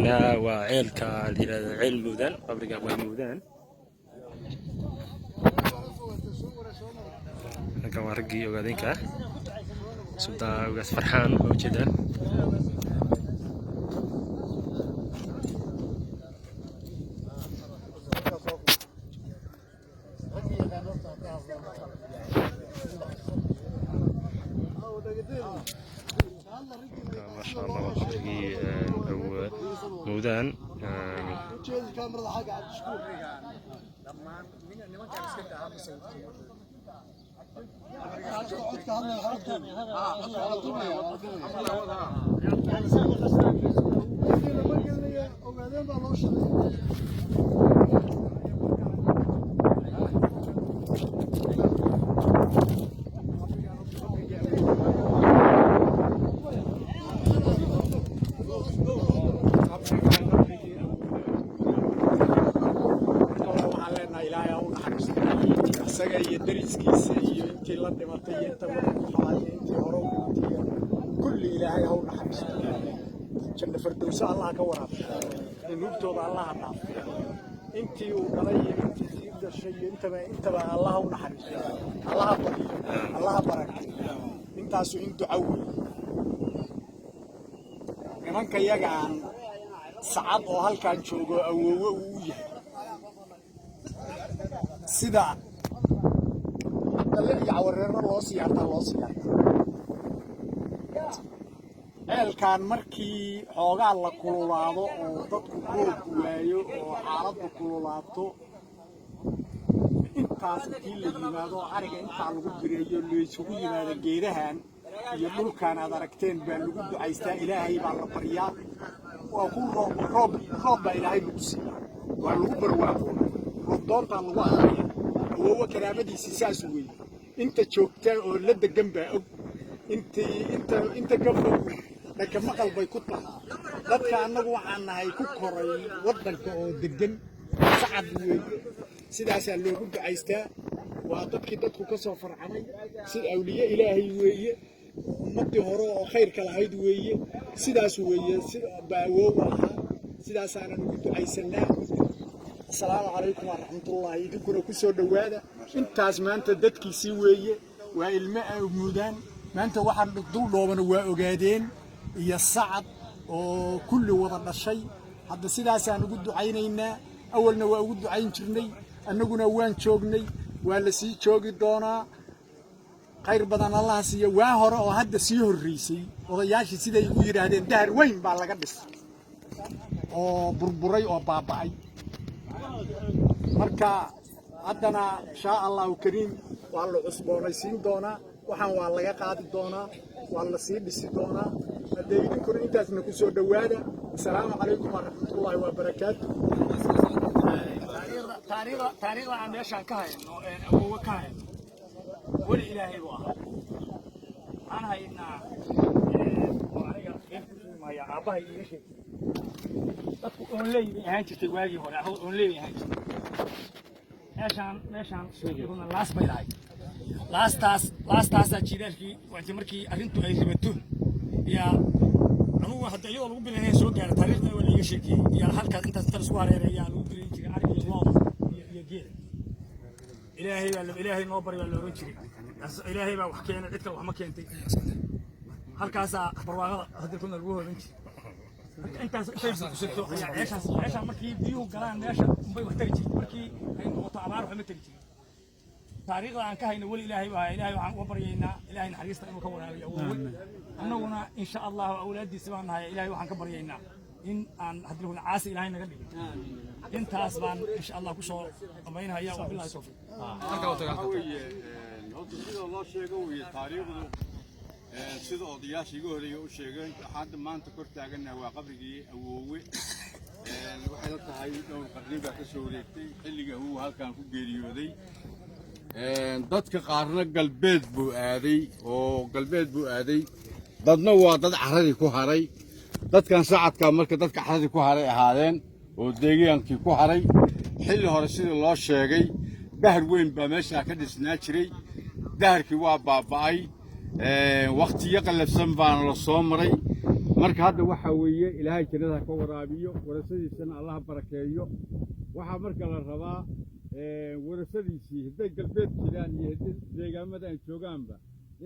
Joognaa waa ceelka la yidhahdo Ceel Mawdaan, qabriga waa Mawdaan. Halkan waa raggii ogaadeenka ah, Sultaan Ugaas Farxaan waa ujeedaan. Maasha Allah, waa qabrigii Mawdaan. Waxaan leenahay Ilaahay ha u naxariisto isaga iyo dariskiisa iyo intii la dhimatay iyo inta wada ku xalay iyo intii hore u dhimatay iyo kulli. Ilaahay ha u naxariisto, janno fardowso Allah ka waraabiyo, dunuubtooda Allah ha dhaafo. Intii uu dhalay iyo intii sii dhashay iyo intaba Allah ha u naxariisto, Allah ha badiyo, Allah ha barakeeyo. Intaasu in duco weeye. Nimanka yagaan Sacad oo halkan joogo awoowe uu u yahay, sida Cabdalle iyo Cawareero loo siyaartaa loo siyaartaa ceelkan. Markii xoogaa la kululaado oo dadku roob waayo oo xaaladdu kululaato, intaas intii la yimaado, ariga intaa lagu bireeyo, laysugu yimaado, geedahan iyo dhulkan aad aragteen baa lagu ducaystaa, Ilaahay baa la baryaa. Waa ku roob roob roob baa Ilaahay lagu siiya, waa lagu barwaaqoona, roob doontaa lagu aqriya. Awoowe karaamadiisii saas weeye. Inta joogta oo la degan baa og, intii inta ka fog dhaka maqal bay ku tahay. Dadka annagu waxaan nahay ku koray waddanka oo degan, Sacad weeye. Sidaasaa loogu ducaystaa. Waa dadkii dadku ka soo farcamay, si awliye Ilaahay weeye, ummaddii hore oo khayrka lahayd weeye. Sidaas weeye, si baa awoow ahaa, sidaasaanan ugu ducaysanaa. Asalaamu calaykum waraxmatullaahi. Idinkuna ku soo dhowaada. Intaas maanta dadkiisii weeye, waa ilmo Mudaan. Maanta waxaan dul dhoobana waa Ogaadeen iyo Sacad oo kulli wada dhashay. Hadda sidaasaan ugu ducaynaynaa. Awalna waa ugu ducayn jirnay, annaguna waan joognay, waa la sii joogi doonaa. Khayr badan Allaha siiyo. Waa hore oo hadda sii horreysay, odayaashii siday igu yidhaahdeen, dahar weyn baa laga dhisay oo burburay oo baaba'ay. Marka haddana inshaa Allahu kariim waa la cusboonaysiin doonaa, waxaan waa laga qaadi doonaa, waa la sii dhisi doonaa. Haddee idinkuna intaasna ku soo dhowaada. Asalaamu calaykum waraxmatullaahi wabarakaatu. Taariikhda aan meeshaan ka hayno, een awoowe ka hayno, weli Ilaahay buu ahaa. Waxaan haynaa oo aniga been ku sheegi aabbahay iiga sheegtay, dadku oonley bay ahaan jirtay waagii hore, carruur oonley bay ahaan jirtay. Meeshaan runa laas bay lahayd. Laastaasaa jiilaalkii waati markii arrintu ay ribato yaa anugu hadda iyadoo lagu bilanaya soo gaara, taariikhdana waa laiga sheekeeyey. Yaa halkaas intaas inta laisku hareereeyaa lagu bilan jiray ariga iyo looda iyo geela. Ilaahay baa Ilaahay noo bari baa la oran jiray. Ilaahay baa wax keenay, cid kale wax ma keentay. Halkaasaa barwaaqada hadda kuna lagu hodan jiray. Marka intaas intay buuxsato ayaa ceeshaas, ceeshaan markii biyuhu galaan meesha unbay wax tari jirtay. Markii ay noqoto abaar wax ma tari jirin. Taariikhda aan ka hayno weli Ilaahay baa. Ilaahay waxaan uga baryaynaa Ilaahay naxariista inuu ka waraabiyo awoowe. Annaguna insha Allahu awlaaddiisa baan nahay. Ilaahay waxaan ka baryaynaa in aan haddii la caasi Ilaahay naga dhigin. Intaas baan insha Allah kusoo dhamaynaya. Wabillahi tawfiiq. Waxaa weeye, horta sida loo sheego weeye taariikhdu, sida odayaasha iga horreeya u sheegeen. Waxaan hadda maanta kor taagannahay waa qabrigii awoowe. Waxay la tahay dhowr qarni baa ka soo wareegtay xilliga uu halkan ku geeriyooday. Dadka qaarna galbeed buu aaday oo galbeed buu aaday, dadna waa dad carradii ku haray. Dadkan Sacadka marka dadka carradii ku haray ahaadeen oo deegaankii ku haray. Xilli hore, sida loo sheegay, dahar weyn baa meeshaa ka dhisnaa jiray. Daharkii waa baaba'ay, wakhtiyo qallafsan baana la soo maray. Marka hadda waxaa weeye, Ilaahay jannada ka waraabiyo, warasadiisana Allaha barakeeyo. Waxaa marka la rabaa warasadiisii hadday galbeed jiraan iyo hadday deegaamada ay joogaanba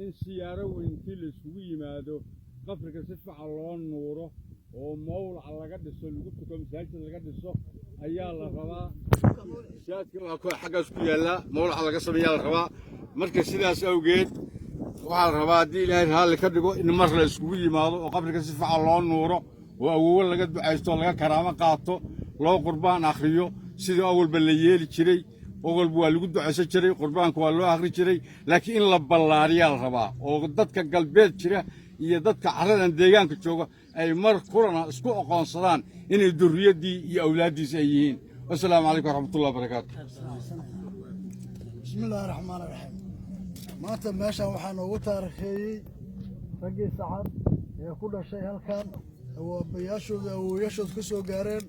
in siyaaro weyn intii la isugu yimaado, qabriga si fiican loo nuuro oo mawlaca laga dhiso, lagu tuko, masaajid laga dhiso ayaa la rabaa. Masaajidka waa xaggaas ku yaallaa, mawlaca laga sameeyaa la rabaa. Marka sidaas awgeed waxaa la rabaa, haddii Ilaahay raalli ka dhigo, in mar la iskugu yimaado oo qabriga si fiican loo nuuro oo awowo laga ducaysto, laga karaamo qaato, loo qurbaan akhriyo, sidii awalba la yeeli jiray. Awalba waa lagu ducaysan jiray, qurbaanka waa loo akhri jiray, laakiin in la ballaariyaa la rabaa oo dadka galbeed jira iyo dadka carradan deegaanka jooga ay mar kulana isku aqoonsadaan inay durriyaddii iyo awlaaddiisa ay yihiin. Wasalaamu calaykum waraxmatullahi wabarakaatu. Bismi illaahi raxmaan raxiim. Maanta meeshan waxaa noogu taariikheeyey raggii Sacad ee ku dhashay halkan, awaabayaashooda, awowayaashood ka soo gaareen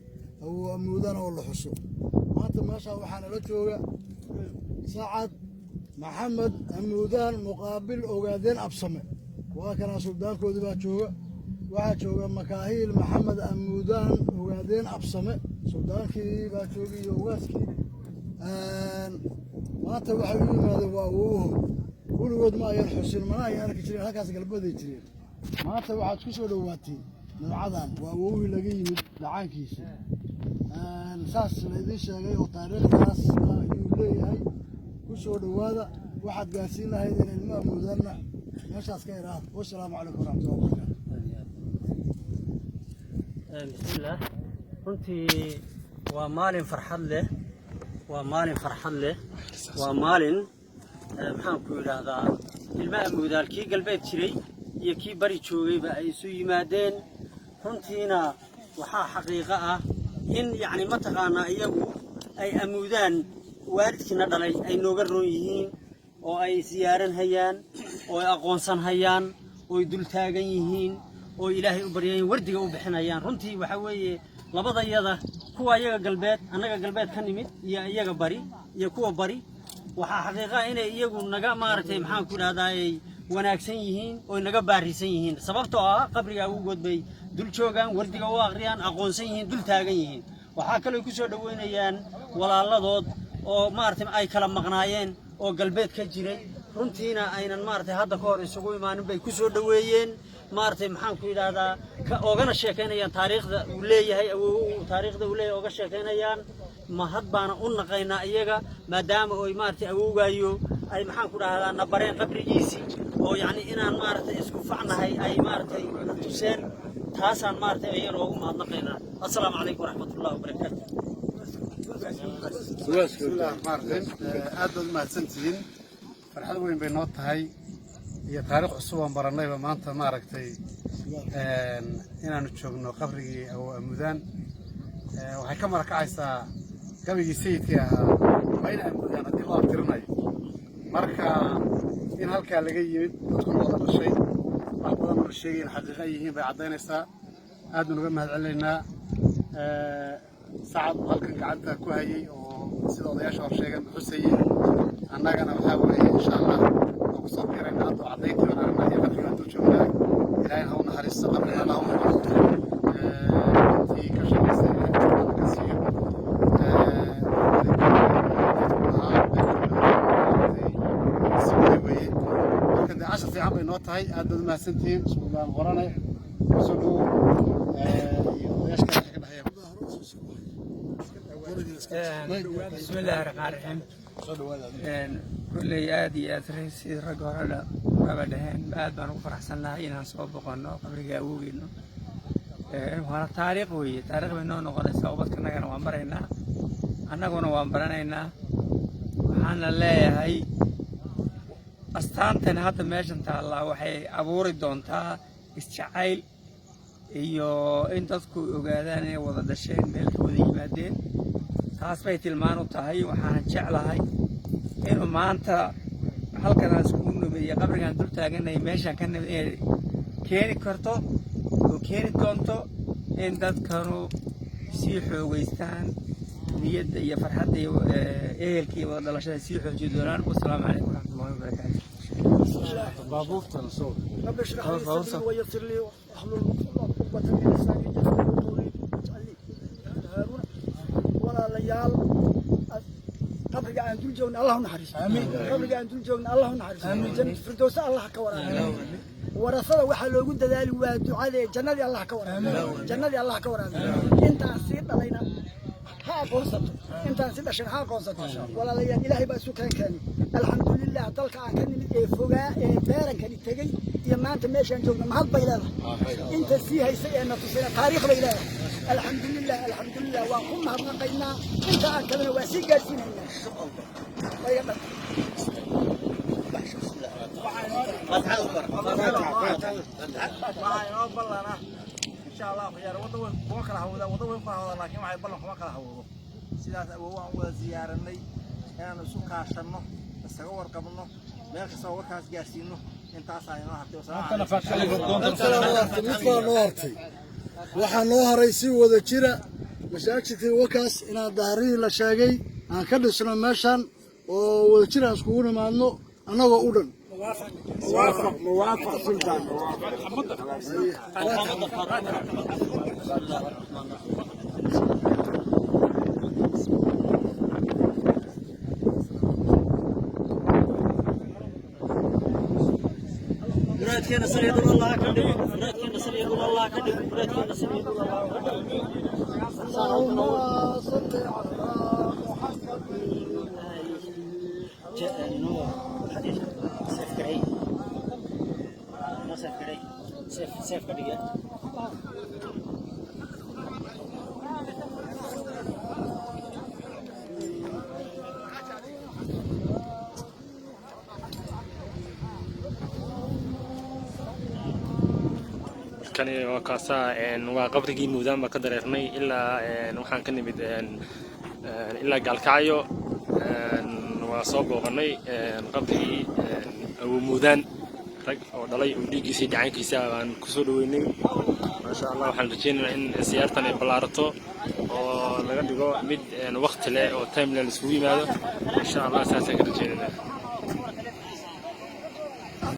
awow Amuudana oo la xuso. Maanta meeshan waxaa nala jooga Sacad Maxamed Amuudaan Muqaabil Ogaadeen Absame. Waa kanaa, suldaankoodii baa jooga. Waxaa jooga Makaahiil Maxamed Amuudaan Ogaadeen Absame, suldaankii baa joogay iyo ugaaskii. Maanta waxay u yimaadeen waa awowahooda. Weligood ma ayan xusin, mana ayan arki jireen, halkaas galbaday jireen. Maanta waxaad ku soo dhowaateen noocadan, waa awowhii laga yimid dhacaankiisa, saas laydin sheegay oo taariikhdaas ayuu leeyahay. Ku soo dhowaada. Waxaad gaarsiin lahayd in ilmaha Muudaanna meeshaas ka idhaahdo. Wasalaamu calaykum waraxmatullahi wabarakaatu. Bismillaah. Runtii waa maalin farxad leh, waa maalin farxad leh, waa maalin, maxaan ku yidhaahdaa, ilmaha Muudaal kii galbeed jiray iyo kii bari joogayba ay isu yimaadeen. Runtiina waxaa xaqiiqo ah in yacni mataqaanaa iyagu ay Amuudaan waalidkiina dhalay ay nooga roon yihiin oo ay siyaaran hayaan oo ay aqoonsan hayaan oo ay dul taagan yihiin oo Ilaahay u baryayeen, wardiga u bixinayaan. Runtii waxaa weeye labadayada, kuwa iyaga galbeed, annaga galbeed ka nimid, iyo iyaga bari iyo kuwa bari, waxaa xaqiiqa inay iyagu naga, maaragtay, maxaan ku idhahdaayey, wanaagsan yihiin oo naga baarisan yihiin, sababtoo ah qabriga awgood bay dul joogaan, wardiga u akhriyaan, aqoonsan yihiin, dul taagan yihiin. Waxaa kaloo ku soo dhoweynayaan walaaladood oo, maaragtay, ay kala maqnaayeen oo galbeed ka jiray. Runtiina aynan, maaragtay, hadda ka hor isugu imaanin bay ku soo dhoweeyeen, maaragtay, maxaan ku yidhaahdaa, oogana sheekaynayaan taariikhda uu leeyahay awow, taariikhda uu leeyahay ooga sheekaynayaan. Mahad baana u naqaynaa iyaga, maadaama oy, maaragtay, awowgaayo ay, maxaan ku dhahdaa, na bareen qabrigiisii oo yacni inaan, maaragtay, isku facnahay ay, maaragtay, na tuseen. Taasaan, maaragtay, ayana oogu mahadnaqaynaa. Assalaamu calaykum waraxmatullahi wabarakaatu. Bismillahi raxmaan raxiim. Aad baad u mahadsantihiin. Farxad weyn bay noo tahay iyo taariikh cusub oon barannayba maanta, maaragtay, inaanu joogno qabrigii awow Amudaan. Waxay ka marakacaysaa gabigii sayidkii ahaa, waa in Amudaan haddii loo abtirinayo. Marka in halkaa laga yimid, dadkuna wada dhashay, wax badan oo la sheegay in xaqiiqa yihiin bay caddaynaysaa. Aad baan uga mahad celinaynaa Sacad oo halkan gacanta ku hayay oo sida odayaasha hor sheegeen xusayey. Annagana waxaa weeye, insha Allah, waa kusoo biirayna hadda oo caddayntii baan aragnaa iyo qabrigaan dul joognaa. Ilaahayna ha u naxariisto, qabriga Allah u noqo. Intii ka shaqaysay Ilaahay jannada ka siiyo. Ahaa weeye. Marka dee cashar fiican bay noo tahay. Aad baad u mahadsantihiin. Suldaan Qorane, kusoo dhowow, iyo odayaasha kale ka dhexeeya. Bismi illaahi raxmaan raxiim. Kulley aad iyo aad sidii ragga hore horaba dhaheen, aad baan ugu faraxsannahay inaan soo boqonno qabriga awowgeenno. Waana taariikh weeye, taariikh bay noo noqonaysaa. Ubadkanagana waan baraynaa, annaguna waan baranaynaa. Waxaana leeyahay, astaantan hadda meeshan taallaa waxay abuuri doontaa isjacayl iyo in dadku ogaadaan inay wada dhasheen, meel ka wada yimaadeen. Taas bay tilmaan u tahay. Waxaan jeclahay inuu maanta halkan aan iskugu nimid iyo qabrigaan dul taaganay, meeshaan ka nimid, inay keeni karto oo keeni doonto in dadkanu sii xoogeystaan, niyadda iyo farxadda iyo ehelka iyo wada dhalashada sii xooji doonaan. Wasalaamu calaykum waraxmatullahi wabarakaatu. Baabuurtan soo رب اشرح لي صدري ويسر لي واحلل عقدة من لساني يفقهوا قولي واجعل لي هارون. Walaalayaal, qabriga aan dul joogna Allah u naxariiso. Qabriga aan dul joogna Allah u naxariiso. Jannat firdowsa Allah ka waraabiyo. Warasada waxaa loogu dadaali waa ducadee, jannadii Allah ka waraabiyo, jannadii Allah ka waraabiyo. Intaan sii dhalayna ha aqoonsato, intaan sii dhashan ha aqoonsato. Walaalayaal, Ilaahay baa isu keen keenay, alxamdulilah. Dalka aan ka nimid ee fogaa ee beerankani tegey iyo maanta meeshaan joogna mahad bay leedahay. Inta sii haysay ee na tusayna taariikh bay leedahay. Alxamdulilah, alxamdulilah, waan ku mahadnaqaynaa. Inta aan kalena waa sii gaadhsiinaynaa. Wayga dhan. Waxaa inoo ballana, insha Allah, khiyaar wadda weyn kuma kala hawda, wadda weyn kuma hawda, laakiin waxay ballan kuma kala hawdo. Sidaas awoow aan wada ziyaaranay inaanu isu kaashanno, isaga warqabno, meel kasta oo warkaas gaarsiino. Intaasaa inoo hartay. Wasalaamu. Mid baa noo hartay. Waxaa noo haray si wada jira masaajidkii wakaas inaan daarihii la sheegay aan ka dhisno meeshan oo wada jir aan iskugu nimaadno annagoo u dhan. موافق، موافق سلطان، موافق. بسم الله الرحمن الرحيم. Muraadkeena saliidul Allah ka dhigo. Muraadkeena saliidul Allah ka dhigo. Muraadkeena saliidul Allah ka dhigo. اللهم صل على محمد. No, save garay, no save garay, save, save ka dhiga. Kani waa kaasaa, waa qabrigii Muudaan baan ka dareernay ilaa waxaan ka nimid ilaa Gaalkacyo. Waa soo booqanay qabrigii Awow Muudaan, rag oo dhalay oo dhiiggiisa iyo dhacaankiisa baan kusoo dhaweynay. Maasha Allah, waxaan rajeynaynaa in siyaartan ay ballaarato oo laga dhigo mid waqti leh oo time leh laisugu yimaado, insha Allah. Saasaan ka rajeynaynaa.